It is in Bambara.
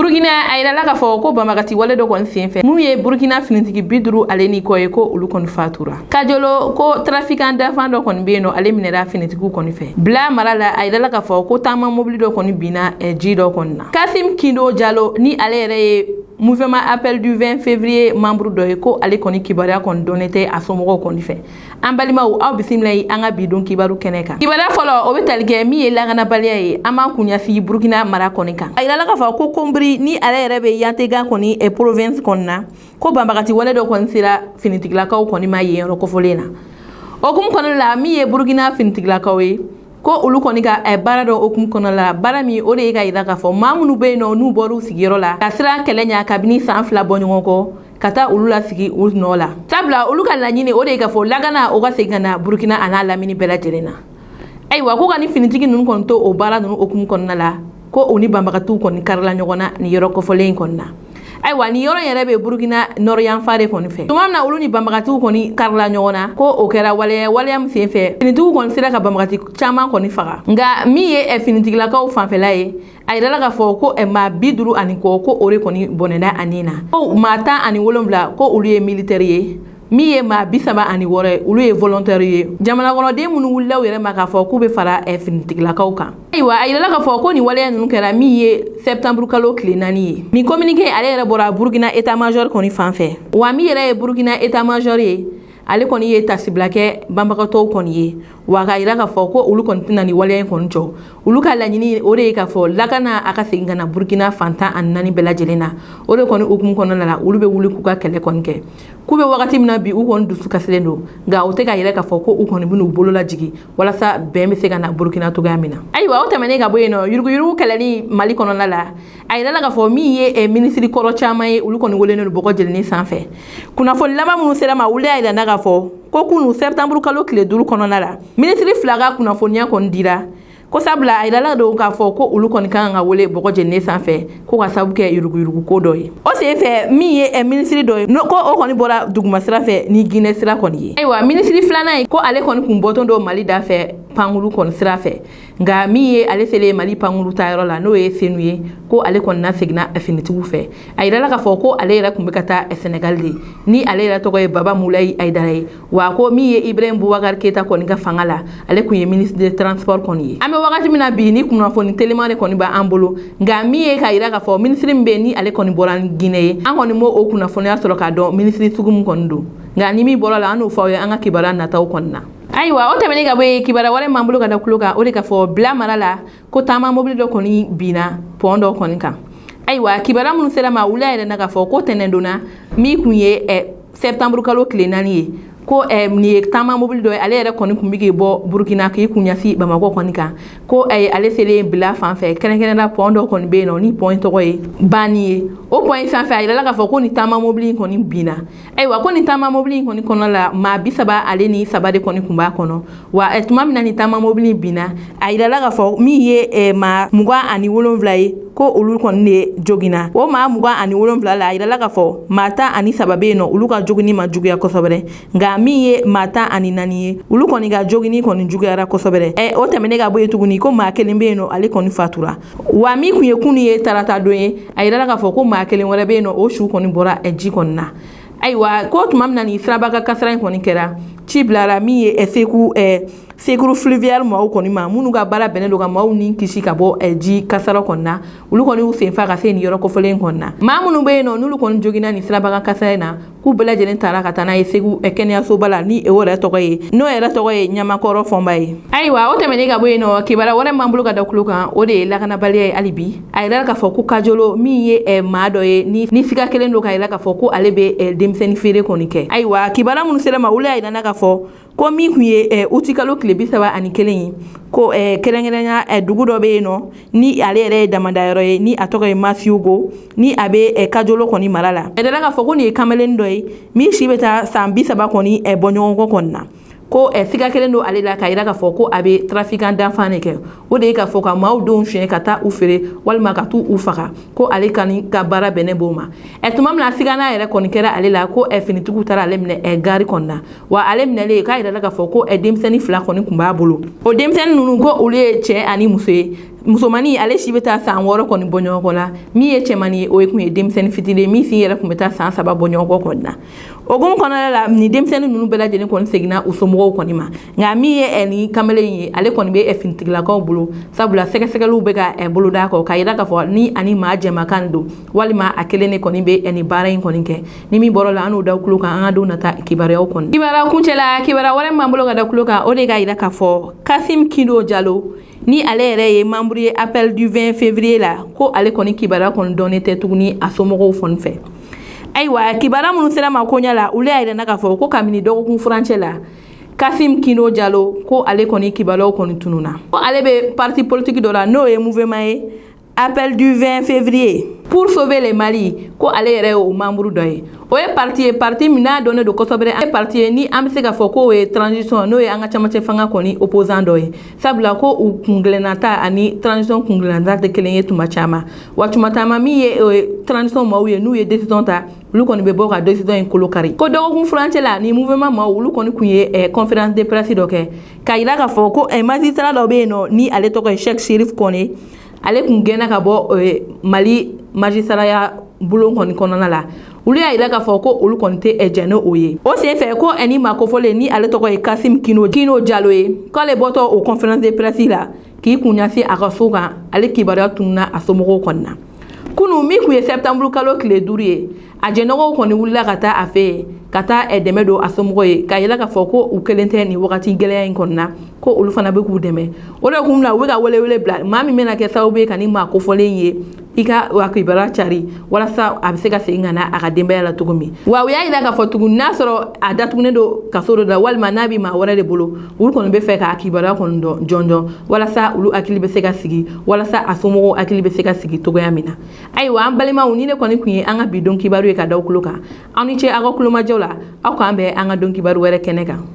Burukina, a yirala k'a fɔ ko banbagati wale dɔ kɔni senfɛ, mun ye Burukina finitigi 50 ale ni kɔ ye, ko olu kɔni fatura. Kajolo, ko trafiquant d'enfant dɔ kɔni bɛ yen nɔ, ale minɛra finitigiw kɔni fɛ. Bila mara la, a yirala k'a fɔ ko taama mobili dɔ kɔni binna ji dɔ kɔni na. Kasim Kindo Jalo, ni ale yɛrɛ ye Mouvement Appel du 20 février membre dɔ ye, ko ale kɔni kibaruya kɔni dɔnnen tɛ a somɔgɔw kɔni fɛ. An balimaw, aw bisimila ye an ka bi don kibaru kɛnɛ kan. Kibaruya fɔlɔ, o bɛ tali kɛ min ye lakanabaliya ye. An b'an kun ɲɛsin Burukina mara kɔni kan. A yirala k'a fɔ ko Kɔnbiri, ni ale yɛrɛ bɛ Yantega kɔni province kɔni na, ko banbagati wale dɔ kɔni sera finitigilakaw kɔni ma yen yɔrɔ kofɔlen na. O hukumu kɔnɔna la, min ye Burukina finitigilakaw ye, ko olu kɔni ka baara dɔ hukumu kɔnɔna la, baara min o de ye ka yira k'a fɔ maa minnu bɛ yen nɔ, n'u bɔr'u sigiyɔrɔ la ka siran kɛlɛ ɲɛ kabini san 2 bɔ ɲɔgɔn kɔ, ka taa olu lasigi u nɔ la, sabula olu ka laɲini o de ye k'a fɔ lakana o ka segin ka na Burukina a n'a lamini bɛɛ lajɛlen na. Ayiwa, ko ka ni finitigi ninnu kɔni to o baara ninnu hukumu kɔnɔna la, ko u ni banbagatiw kɔni karila ɲɔgɔn na nin yɔrɔ kɔfɔlen in kɔni na. Ayiwa, nin yɔrɔ yɛrɛ bɛ Burukina nɔrɔyanfan de kɔni fɛ. Tuma min na olu ni banbagatiw kɔni karila ɲɔgɔn na, ko o kɛra waleya, waleya min sen fɛ finitigiw kɔni sera ka banbagati caman kɔni faga. Nka min ye finitigilakaw fanfɛla ye, a yirala k'a fɔ ko maa 50 ani kɔ, ko o de kɔni bɔnɛna a ni na, ko maa 17, ko olu ye militaire ye. Min ye maa 36 ye, olu ye volontaire ye, jamana kɔnɔden minnu wulila u yɛrɛ ma k'a fɔ k'u bɛ fara finitigilakaw kan. Ayiwa, a yirala k'a fɔ ko nin waleya ninnu kɛra min ye septembre kalo tile 4 ye. Nin communiqué, ale yɛrɛ bɔra Burukina état major kɔni fan fɛ. Wa min yɛrɛ ye Burukina état major ye, ale kɔni ye tasibila kɛ banbagatɔw kɔni ye, wa k'a yira k'a fɔ ko olu kɔni tɛna nin waleya in kɔni jɔ. Olu ka laɲini o de ye k'a fɔ lakana a ka segin ka na Burukina fan 14 bɛɛ lajɛlen na. O de kɔni hukumu kɔnɔna la, olu bɛ wuli k'u ka kɛlɛ kɔni kɛ. K'u bɛ wagati min na bi, u kɔni dusu kasilen don, nka u tɛ ka yɛrɛ k'a fɔ ko u kɔni bɛn'u bolo lajigin walasa bɛn bɛ se ka na Burukina cogoya min na. Ayiwa, o tɛmɛnen ka bɔ yen nɔ, yuruguyurugu kɛlɛli Mali kɔnɔna la, a yirala k'a fɔ min ye minisiri kɔrɔ caman ye, olu kɔni welelen don bɔgɔ jeninen sanfɛ. Kunnafoni laban minnu sera ma, olu y'a yira k'a fɔ ko kunu septembre kalo tile 5 kɔnɔna la, minisiri 2 ka kunnafoniya kɔni dira, ko sabula a yirala don k'a fɔ ko olu kɔni kan ka wele bɔgɔ jeninen sanfɛ, ko ka sababu kɛ yuruguyurugu ko dɔ ye. O sen fɛ, min ye minisiri dɔ ye, ko o kɔni bɔra duguma sira fɛ ni Ginɛ sira kɔni ye. Ayiwa, minisiri filanan ye, ko ale kɔni kun bɔtɔ don Mali da fɛ pankuru kɔni sira fɛ, nka min ye ale selen Mali pankuru tayɔrɔ la, n'o ye Senu ye, ko ale kɔni na seginna finitigiw fɛ. A yirala k'a fɔ ko ale yɛrɛ tun bɛ ka taa Senegal de, ni ale yɛrɛ tɔgɔ ye Baba Mulayi Ayidara ye. Wa ko min ye Ibrahim Boubacar Keita kɔni ka fanga la, ale tun ye ministre de transport kɔni ye. An bɛ wagati min na bi, ni kunnafoni teliman de kɔni b'an bolo, nka min ye k'a yira k'a fɔ minisiri min bɛ yen, ni ale kɔni bɔra ni Guinée ye, an kɔni m'o o kunnafoniya sɔrɔ k'a dɔn minisiri sugu min kɔni don. Nka ni min bɔra la, an n'o fɔ aw ye an ka kibaruya nataw kɔni na. Ayiwa, o tɛmɛnen ka bɔ yen, kibaruya wɛrɛ m'an bolo ka da tulo kan, o de k'a fɔ Bila mara la, ko taama mobili dɔ kɔni binna pont dɔ kɔni kan. Ayiwa, kibaruya minnu sera ma, wula yɛrɛ na k'a fɔ ko tɛnɛndonna min kun ye septembre kalo tile 4 ye, ko nin ye taama mobili dɔ ye, ale yɛrɛ kɔni kun bɛ k'i bɔ Burukina k'i kun ɲɛsin Bamakɔ kɔni kan, ko ale selen Bila fan fɛ, kɛrɛnkɛrɛnnenya pont dɔ kɔni bɛ yen nɔ, ni pont tɔgɔ ye Bani ye. O pont in sanfɛ, a yirala k'a fɔ ko nin taama mobili in kɔni binna. Ayiwa, ko nin taama mobili in kɔni kɔnɔ la, maa 33 de kɔni kun b'a kɔnɔ. Wa tuma min na nin taama mobili in binna, a yirala k'a fɔ min ye maa 27 ye, ko olu kɔni de joginna. O maa 27 la, a yirala k'a fɔ maa 13 bɛ yen nɔ, olu ka joginni ma juguya kosɛbɛ, nka min ye maa 14 ye, olu kɔni ka joginni kɔni juguyara kosɛbɛ. O tɛmɛnen ka bɔ yen tuguni, ko maa kelen bɛ yen nɔ, ale kɔni fatura. Wa min kun ye kunu ye, tarata don ye, a yirala k'a fɔ ko maa kelen wɛrɛ bɛ yen nɔ, o su kɔni bɔra ji kɔni na. Ayiwa, ko tuma min na nin siraba kasara in kɔni kɛra, ci bilara min ye Segu secours fluvial maaw kɔni ma, minnu ka baara bɛnnen don ka maaw ni kisi ka bɔ ji kasara kɔni na. Olu kɔni y'u senfa ka se nin yɔrɔ kofɔlen kɔni na. Maa minnu bɛ yen nɔ, n'olu kɔni joginna nin sirabakan kasara in na, k'u bɛɛ lajɛlen taara ka taa n'a ye Segu kɛnɛyasoba la, ni o yɛrɛ tɔgɔ ye, n'o yɛrɛ tɔgɔ ye Ɲamakɔrɔ Fɔnba ye. Ayiwa, o tɛmɛnen ka bɔ yen nɔ, kibaruya wɛrɛ m'an bolo ka da tulo kan, o de ye lakanabaliya ye hali bi. A yirala k'a fɔ ko Kajolo, min ye maa dɔ ye ni siga kelen don k'a yira k'a fɔ ko ale bɛ denmisɛnnin feere kɔni kɛ. Ayiwa, kibaruya minnu sera ma, olu y'a yira k'a fɔ ko min kun ye utikalo tile 31 ye, ko kɛrɛnkɛrɛnya dugu dɔ bɛ yen nɔ, ni ale yɛrɛ ye damadayɔrɔ ye, ni a tɔgɔ ye Masiugo, ni a bɛ Kajolo kɔni mara la. A yirala k'a fɔ ko nin ye kamalen dɔ ye min si bɛ taa san 30 kɔni bɔ ɲɔgɔn kɔ kɔni na, ko siga kelen don ale la k'a yira k'a fɔ ko a bɛ trafiquant d'enfant de kɛ. O de ye k'a fɔ ka maaw denw suɲɛ ka taa u feere walima ka t'u faga, ko ale kani ka baara bɛnnen b'o ma. Tuma min na sigana yɛrɛ kɔni kɛra ale la, ko finitigiw taara ale minɛ gari kɔni na. Wa ale minɛlen, k'a yirala k'a fɔ ko denmisɛnnin 2 kɔni tun b'a bolo. O denmisɛnnin ninnu, ko olu ye cɛ ani muso ye. Musomannin, ale si bɛ taa san 6 kɔni bɔ ɲɔgɔn la. Min ye cɛmannin ye, o ye kun ye denmisɛnnin fitinin ye min si yɛrɛ tun bɛ taa san 3 bɔ ɲɔgɔn kɔni na. O hukumu kɔnɔna la, nin denmisɛnnin ninnu bɛɛ lajɛlen kɔni seginna u somɔgɔw kɔni ma. Nka min ye nin kamalen ye, ale kɔni bɛ finitigilakaw bolo, sabula sɛgɛsɛgɛliw bɛ ka boloda kɔ k'a yira k'a fɔ ni ani maa jɛmakan don walima a kelen de kɔni bɛ nin baara in kɔni kɛ. Ni min bɔra la, an n'o da tulo kan an ka don nata kibaruyaw kɔni. Kibaruya kuncɛ la, kibaruya wɛrɛ min b'an bolo ka da tulo kan, o de k'a yira k'a fɔ Kasim Kindo Jalo, ni ale yɛrɛ ye membre ye Appel du 20 février la, ko ale kɔni kibaruya kɔni dɔnnen tɛ tuguni a somɔgɔw fɔni fɛ. Ayiwa, kibaruya minnu sera ma koɲɛ la, olu y'a yira k'a fɔ ko kabini dɔgɔkun furancɛ la, Kasim Kindo Jalo, ko ale kɔni kibaruyaw kɔni tununa. Ko ale bɛ parti politique dɔ la, n'o ye mouvement ye Appel du 20 février pour sauver le Mali, ko ale yɛrɛ ye o membre dɔ ye. O ye parti ye, parti min n'a dɔnnen don kosɛbɛ, an ye parti ye ni an bɛ se k'a fɔ k'o ye transition, n'o ye an ka camancɛ fanga kɔni opposant dɔ ye, sabula ko u kuntilennata ani transition kuntilennata tɛ kelen ye tuma caman. Wa tuma caman, min ye transition maaw ye, n'u ye décision ta, olu kɔni bɛ bɔ ka décision in kolo kari. Ko dɔgɔkun furancɛ la, ni mouvement maaw, olu kɔni kun ye conférence de presse dɔ kɛ k'a yira k'a fɔ ko magistrat dɔ bɛ yen nɔ, ni ale tɔgɔ ye Cheikh Chérif Kone, ale kun gɛnna ka bɔ Mali magistraya bulon kɔni kɔnɔna la. Olu y'a yira k'a fɔ ko olu kɔni tɛ jɛn n'o ye. O sen fɛ, ko ni maa kofɔlen, ni ale tɔgɔ ye Kasim Kino Jalo ye, k'ale bɔtɔ o conférence de presse la k'i kun ɲɛsin a ka so kan, ale kibaruya tununa a somɔgɔw kɔni na. Kunu min kun ye septembre kalo tile 5 ye, a jɛnɔgɔw kɔni wulila ka taa a fɛ yen ka taa dɛmɛ don a somɔgɔw ye, k'a yira k'a fɔ ko u kelen tɛ nin wagati gɛlɛya in kɔni na, ko olu fana bɛ k'u dɛmɛ. O de kun la, u bɛ ka welewele bila maa min bɛna kɛ sababu ye ka ni maa kofɔlen ye, i ka wa kibaruya cari walasa a bɛ se ka segin ka na a ka denbaya la cogo min. Wa u y'a yira k'a fɔ tuguni, n'a sɔrɔ a datugunen don kaso dɔ la walima n'a bɛ maa wɛrɛ de bolo, olu kɔni bɛ fɛ k'a kibaruya kɔni dɔn jɔnjɔn walasa olu hakili bɛ se ka sigi, walasa a somɔgɔw hakili bɛ se ka sigi cogoya min na. Ayiwa, an balimaw, ni ne kɔni kun ye an ka bi don kibaru ye ka da tulo kan. Aw ni ce aw ka kulomajɔ la. Aw k'an bɛn an ka don kibaru wɛrɛ kɛnɛ kan.